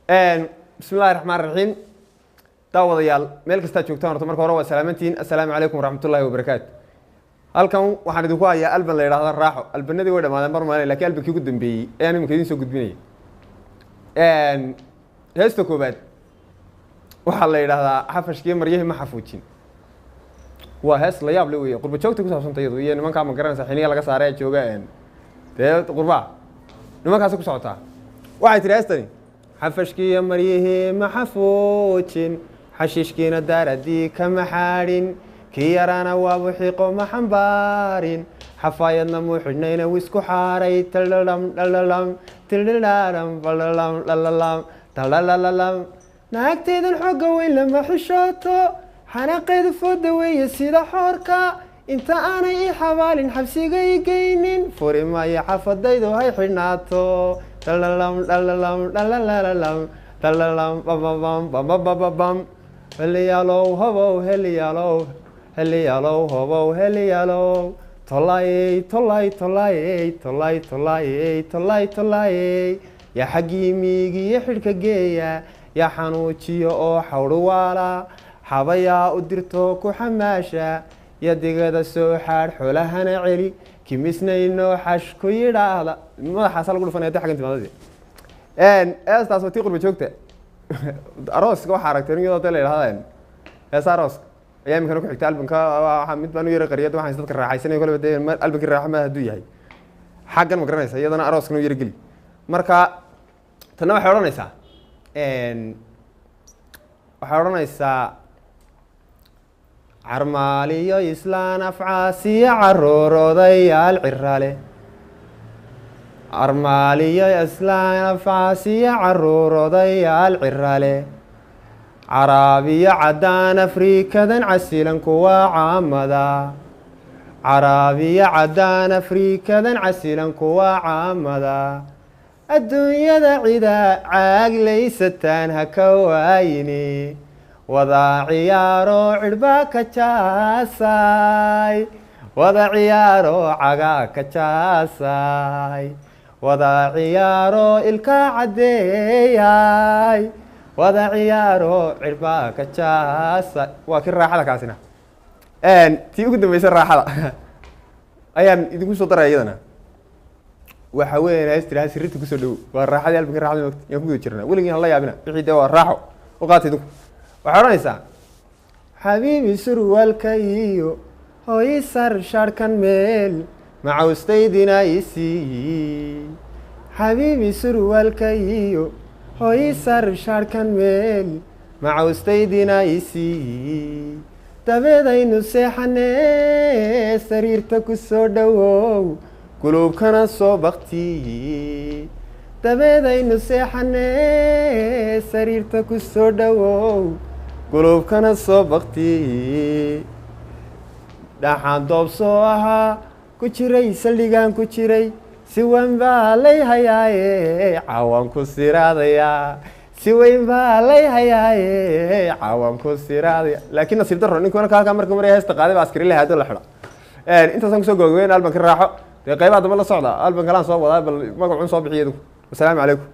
Bismi illahi raxmaan raxiim. Daawadayaal, meel kastaa joogtaan, horta marka hore waa salaamantihiin. Assalaamu calaykum waraxmatullahi wabarakaatu. Halkan waxaan idinku hayaa alban la yidhahda Raaxo. Albanadii way dhamaadeen mar maalin, lakiin albankii ugu dambeeyey ayaan iminka idiin soo gudbinaya. Heesta koobaad waxaa la yidhahdaa Xafashkiiyo Maryahii Ma Xafuujin. Waa hees la yaab le wey, qurba joogta ku saabsanta iyadu iyo nimankaa, ma garanaysa, xiniya laga saaray ee jooga dee qurbaa, nimankaasi ku socotaa. Waxay tihi heestani: xafashkiiyo maryihii ma xafuujin, xashiishkiina daaradii kama xaadhin, kii yaraana waabu xiiqo ma xambaarin, xafaayadna muu xidhnayna wisku xaaray, taldhalam dhalalam tildhidhaadham balalam dhalalam talalalam. Naagtaydan xooga weyn lama xishooto, xanaaqeedu fooda weeye sida xoorka, inta aanay ii xabaalin xabsiga i geynin, furi maayo xafadaydu hay xidhnaato, dhalalam dhalalam dhalalalam dhalalam bambabam bambababam, heliyaalow hobow heliyaalow heliyaalow hobow heliyaalow, tolaayey tolaay tolaayey tolaay tolaayey tolaay tolaayey, yaa xaggii miigiyo xidhka geeya, yaa xanuujiyo oo xawdhuwaala, xabayaa u dirto ku xamaasha, yadigada soo xaadh xolahana celi, kimisna inoo xash ku yidhaahda. Madaxaasa lagu dhufanaya de xaggan timaadadii. Heestaas waa tii qurba joogta. Arooska waxaa aragtay iyadoo de la yidhahda heesa arooska ayaa iminkana ku xigta albanka. Waxaa mid baan u yara qariyada, waxaan dadka raaxaysanay koleba dee albankii raaxo ma hadduu yahay xaggan, ma garanaysa, iyadana arooskana u yara geli. Marka tanna waxay odhanaysaa, waxay odhanaysaa: carmaaliyo islaan afcaasiyo caruur odayaal cirale, carmaaliyo islaan afcaasiyo caruur odayaal cirale, caraabiyo caddaan Afrikadan casilan kuwa caamada, caraabiyo caddaan Afrikadan casilan kuwa caamada, adduunyada cida caaglaysataan ha ka waayini, wada ciyaaro cidhbaa ka jaasay, wada ciyaaro cagaa ka jaasay, wada ciyaaro ilka caddeeyay, wada ciyaaro cidhbaa ka jaasay. Waa kii raaxada kaasina. Tii ugu dambeysay raaxada ayaan idinku soo daraya. Iyadana waxa weeyaan hees tiraha Sirrita Kusoo Dhowow. Waa raaxadii albanka, raaxada mogta yaan ku guda jirnaa. Weligiin hala yaabina wixii dee waa raaxo u qaata idinku. Waxay odhanaysaa: xabiibi surwaalka iyo hooyi sar shaarhkan meel macawstaydina isii, xabiibi surwaalka iyo hooyi sar shaarhkan meel macawstaydina isii, dabeedaynu seexanee sariirta ku soo dhowow, guluubkana soo baktiyi, dabeedaynu seexanee sariirta ku soo dhowow, guluubkana soo baktiyi, dhaxaan doob soo ahaa ku jiray saldhigaan ku jiray, si weyn baa lay hayaaye cawan ku siraadayaa, si weyn baa lay hayaaye cawan ku siraadaya. Laakiin nasiib daro ninku marka halkaa marka maraya heesta qaaday baa askari la haado la xidha. Intaasaan kusoo gabagabeyn albanka raaxo. Dee qaybaha dambe la socda, alban kalaan soo wadaa, bal magacun soo bixiya idinku. Wasalaamu calaykum.